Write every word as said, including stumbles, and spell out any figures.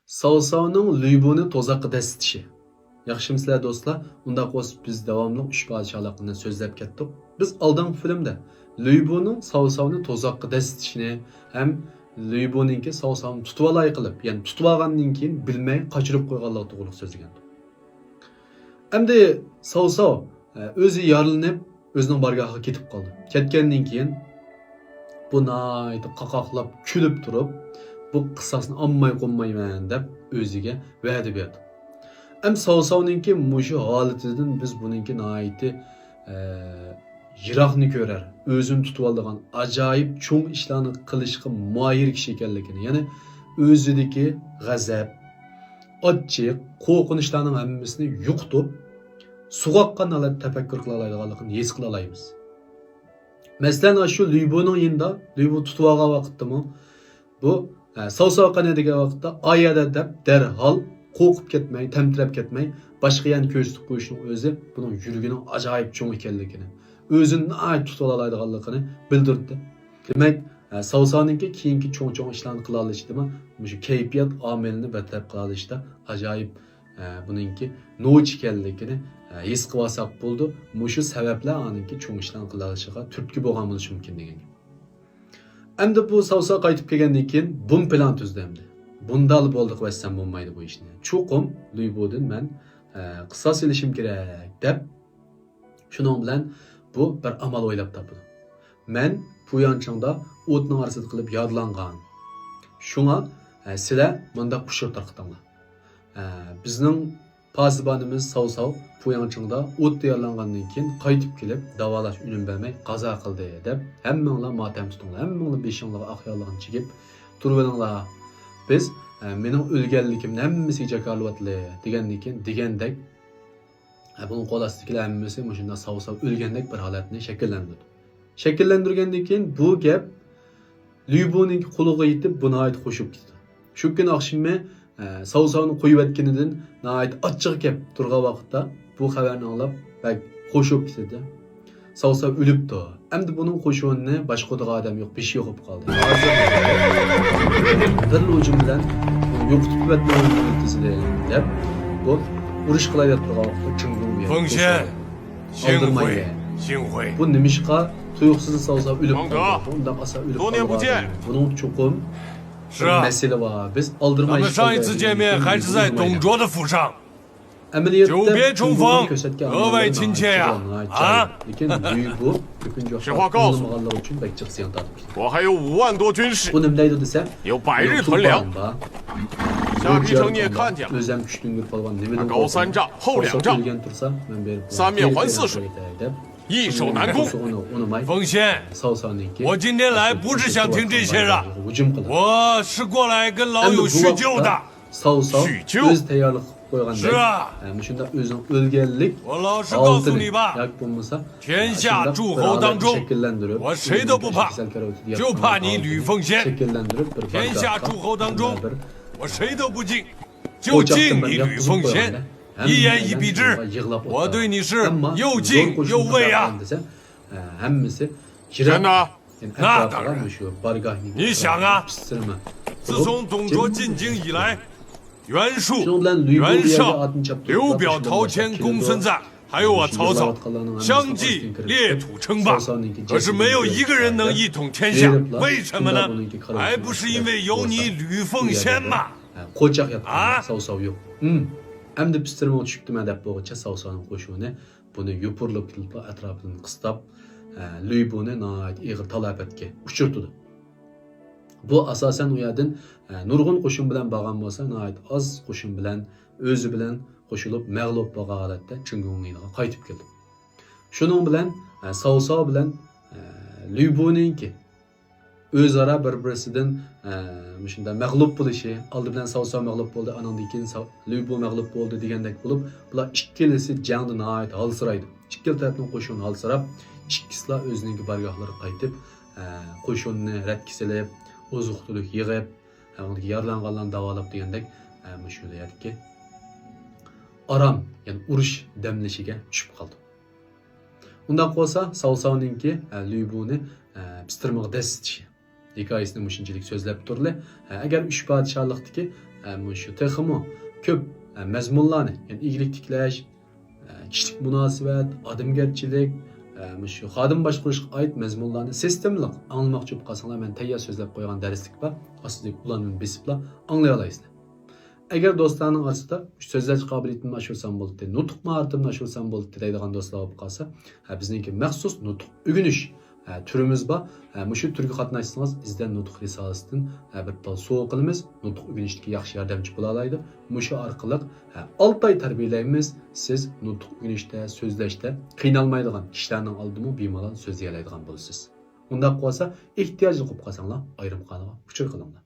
ساۋساۋنىڭ لۈيبۇنى تۇزاققا دەسسىتىشى. ياخشىمۇسىلەر دوستلار؟ ئۇنداق بولسا بىز داۋاملىق ئۈچ پادىشاھلىق ھەققىدە سۆزلەپ كەتتۇق. بىز ئالدىنقى فىلىمدە لۈيبۇنىڭ ساۋساۋنى تۇزاققا دەسسىتىشىنى ھەم لۈيبۇنىڭكى ساۋساۋنى تۇتۇۋالاي قىلىپ، يەنى تۇتۇۋالغاندىن كېيىن بىلمەي قاچۇرۇپ قويغانلىقى توغرىلىق سۆزلىگەنتۇق. ئەمدى ساۋساۋ، ئە، ئۆزى يارىلىنىپ، ئۆزىنىڭ بارگاھىغا كېتىپ قالدى. كەتكەندىن كېيىن، بۇ ناھايىتى قاقاقلاپ كۈلۈپ تۇرۇپ، بۇ قىساسنى ئالماي قويمايمەن دەپ ئۆزىگە ۋەدە بەردى. ئەمدى ساۋساۋنىڭكى مۇشۇ ھالىتىدىن بىز بۇنىڭكى ناھايىتى، ئە، يىراقنى كۆرەر، ئۆزىنى تۇتۇۋالىدىغان ئاجايىپ چوڭ ئىشلارنى قىلىشقا ماھىر كىشى ئىكەنلىكىنى، يەنى ئۆزىدىكى غەزەپ، ئاچچىق، قورقۇنچلارنىڭ ھەممىسىنى يوقىتىپ، سۇغاققان ھالەتتە تەپەككۇر قىلالايدىغانلىقىنى ھېس قىلالايمىز. مەسىلەن، ئاشۇ لۈيبۇنىڭ يېنىدا، لۈيبۇ تۇتۇۋالغان ۋاقىتتىمۇ، بۇ، ئە، ساۋساۋ قېنى دېگەن ۋاقىتتا، ئايەدە دەپ دەرھال قورقۇپ كەتمەي، تەمتىرەپ كەتمەي، باشقا يەرنى كۆرسىتىپ قويۇشنىڭ ئۆزى بۇنىڭ يۈرىكىنىڭ ئاجايىپ چوڭ ئىكەنلىكىنى، ئۆزىنى ناھايىتى تۇتۇۋالالايدىغانلىقىنى بىلدۈردى. دېمەك، ئە، ساۋساۋنىڭكى كېيىنكى چوڭ-چوڭ ئىشلارنى قىلالىشىدىمۇ مۇشۇ كەيپىيات ئامىلىنى بىر تەرەپ قىلالىشىدا ئاجايىپ، ئە، بۇنىڭكى نوچى ئىكەنلىكىنى، ئە، ھېس قىلىۋالساق بولىدۇ. مۇشۇ سەۋەبلەر ئانىڭكى چوڭ ئىشلارنى قىلالىشىغا تۈرتكە بولغان بولۇشى مۇمكىن دېگەن گەپ. ئەمدى بۇ ساۋساۋ قايتىپ كەلگەندىن كېيىن بۇم پىلان تۈزدى ئەمدى. بۇنداقلا بولدى قىلىۋەتسەم بولمايدۇ بۇ ئىشنى. چوقۇم لۈيبۇدىن مەن، ئە، قىساس ئېلىشىم كېرەك دەپ، شۇنىڭ بىلەن بۇ بىر ئامال ئويلاپ تاپىدۇ. مەن پۇياڭچىڭدا ئوتنىڭ ئارىسىدا قېلىپ يارىلانغان. شۇڭا، ئە، سىلەر مۇنداق ئۇچۇر تارقىتىڭلار. ئە، بىزنىڭ پاسىبانىمىز ساۋساۋ پۇياڭچىڭدا ئوتتا يارىلانغاندىن كېيىن قايتىپ كېلىپ داۋالاش ئۈنۈم بەرمەي قازا قىلدى دەپ ھەممىڭلار ماتەم تۇتۇڭلار، ھەممىڭلار بېشىڭلارغا ئاق ياغلىقنى چىگىپ تۇرۇۋېلىڭلار. بىز، ئە، مېنىڭ ئۆلگەنلىكىمنى ھەممىسىگە جاكارلىۋاتىلى دېگەندىن كېيىن دېگەندەك، ھە، بۇنىڭ قول ئاستىدىكىلەر ھەممىسى مۇشۇنداق ساۋساۋ ئۆلگەندەك بىر ھالەتنى شەكىللەندۈردى. شەكىللەندۈرگەندىن كېيىن بۇ گەپ لۈيبۇنىڭكى قۇلىقىغا يېتىپ، بۇ ناھايىتى خوش بولۇپ كېتىدۇ. شۇ كۈنى ئاخشىمى، ئە، ساۋساۋنى قويۇۋەتكىنىدىن ناھايىتى ئاچچىقى كېلىپ تۇرغان ۋاقىتتا بۇ خەۋەرنى ئاڭلاپ بەك خوش بولۇپ كېتىدۇ. ساۋساۋ ئۆلۈپتۇ. ئەمدى بۇنىڭ قوشۇنىنى باشقۇرىدىغان ئادەم يوق، بېشى يوق بولۇپ قالدى. ھازىر بىرلا ھۇجۇم بىلەن يوقىتىپ يۈبەرمەي تىزىلىڭ دەپ، بۇ ئۇرۇش قىلايدەپ تۇرغان ۋاقىتتا چېڭ گۇڭ بىيەن 风仙، qo'shildi. 幸会， ئالدىرىماي. 幸会。 بۇ نېمىشقا تۇيۇقسىزلا ساۋساۋ ئۆلۈپ قالدى؟ بۇنداق ئاسان ئۆلۈپ قالىدىغان ئادەم يوق. بۇنىڭ چوقۇم بىر مەسىلە بار. بىز ئالدىرىماي ئىش قىلايلى. 是啊，咱们上一次见面还是在董卓的府上。 ئەمەلىيەتتە 久别重逢，格外亲切呀！啊！ لېكىن لۈي بۇ كۆپىنچە ۋاقىتتا ئاڭلىمىغانلىقى ئۈچۈن بەك جىق زىيان تارتىپتۇ. 我还有五万多军士， بۇ نېمە دەيدۇ دېسە، 有百日屯粮。 ئۆزەم كۈچتىن كۆپ بولغان نېمىدىن قورقىدۇ؟ ساۋساۋ ئۆلگەن تۇرسا، مەن بېرىپ 三面环四守， 易守难攻。 风仙，我今天来不是想听这些的，我是过来跟老友叙旧的。 ساۋساۋ ئۆزى تەييارلىق قىلىپ قويغاندەك، مۇشۇنداق ئۆزىنىڭ ئۆلگەنلىك ھالىتىنى ياكى بولمىسا شەكىللەندۈرۈپ، كېسەل كارىۋىتىدە ياتقان ھالىتىنى شەكىللەندۈرۈپ، بىر بارگاھقا، بىر 就怕你吕奉先一言以蔽之，我对你是又敬又畏啊！ ھەممىسى يىراق مۇشۇ بارگاھنىڭ ئەتراپىغا پىستىرما قۇرۇپ، جىم. شۇنىڭ بىلەن لۈي بۇ بۇ يەرگە ئاتنى چاپتۇرۇپ، 还有我曹操相继裂土称霸，可是没有一个人能一统天下，为什么呢？还不是因为有你吕奉先吗？ قوچاق ياتقان ساۋساۋ يوق. ئەمدى پىستىرمىغا چۈشۈپتىمەن دەپ بولغۇچە ساۋساۋنىڭ قوشۇنى بۇنى يوپۇرۇلۇپ كېلىپلا ئەتراپىدىن قىستاپ، لۈي بۇنى ناھايىتى ئېغىر تالاپەتكە ئۇچرىتىدۇ. بۇ ئاساسەن ئۇ يەردىن نۇرغۇن قوشۇن بىلەن بارغان بولسا، ناھايىتى ئاز قوشۇن بىلەن، ئۆزى بىلەن قوشۇلۇپ مەغلۇپ بولغان ھالەتتە چىڭگۇڭنىڭ يېنىغا قايتىپ كېلىدۇ. شۇنىڭ بىلەن ساۋساۋ بىلەن لۈي بۇنىڭكى ئۆزئارا بىر-بىرسىدىن، ئە، مۇشۇنداق مەغلۇپ بولۇشى، ئالدى بىلەن ساۋساۋ مەغلۇپ بولدى، ئانىڭدىن كېيىن ساۋ-، لۈي بۇ مەغلۇپ بولدى دېگەندەك بولۇپ، بۇلار ئىككىلىسى جەڭدە ناھايىتى ھالسىرايدۇ. ئىككىلا تەرەپنىڭ قوشۇنى ھالسىراپ، ئىككىسىلا ئۆزىنىڭكى بارگاھلىرىغا قايتىپ، ئە، قوشۇننى رەتكە سېلىپ، ئوزۇق-تۈلۈك يىغىپ، ئە، ئۇندىكى يارىلانغانلارنى داۋالاپ دېگەندەك، ئە، مۇشۇ يەردىكى ئارام، يەنى ئۇرۇش دەملىشىگە چۈشۈپ قالىدۇ. ئۇنداق بولسا، ساۋساۋنىڭكى، ئە، لۈي بۇنى، ئە، پىستىرمىغا دەسسىتىشى ھېكايىسىنى مۇشۇنچىلىك سۆزلەپ تۇرلى. ئە، ئەگەر ئۈچ پادىشاھلىقتىكى، ئە، مۇشۇ تېخىمۇ كۆپ، ئە، مەزمۇنلارنى، يەنى ئىگىلىك تىكلەش، ئە، كىشىلىك مۇناسىۋەت، ئادەمگەرچىلىك، ئە، مۇشۇ خادىم باشقۇرۇشقا ئائىت مەزمۇنلارنى سىستېمىلىق ئاڭلىماقچى بولۇپ قالساڭلار، مەن تەييار سۆزلەپ قويغان دەرسلىك بار، ئاستىدىكى ئۇلارنى بېسىپلا ئاڭلىيالايسىلەر. ئەگەر دوستلارنىڭ ئارىسىدا مۇشۇ سۆزلەش قابىلىيىتىمنى ئاشۇرسام بولاتتى، نۇتۇق ماھارىتىمنى ئاشۇرسام بولاتتى دەيدىغان دوستلار بولۇپ قالسا، ھە، بىزنىڭكى مەخسۇس نۇتۇق ئۆگىنىش، ھە، تۈرىمىز بار. ھە، مۇشۇ تۈرگە قاتناشسىڭىز، ئىزدەن نۇتۇق رىسالىسىدىن، ھە، بىر تال سوۋغا قىلىمىز. نۇتۇق ئۆگىنىشتىكى ياخشى ياردەمچى بولالايدۇ. مۇشۇ ئارقىلىق، ھە، ئالتە ئاي تەربىيەلەيمىز. سىز نۇتۇق ئۆگىنىشتە، سۆزلەشتە قىينالمايدىغان، كىشىلەرنىڭ ئالدىمۇ بىمالال سۆزلىيەلەيدىغان بولىسىز. ئۇنداق بولسا، ئېھتىياجلىق بولۇپ قالساڭلار، ئايرىم خانىغا ئۇچۇر قىلىڭلار.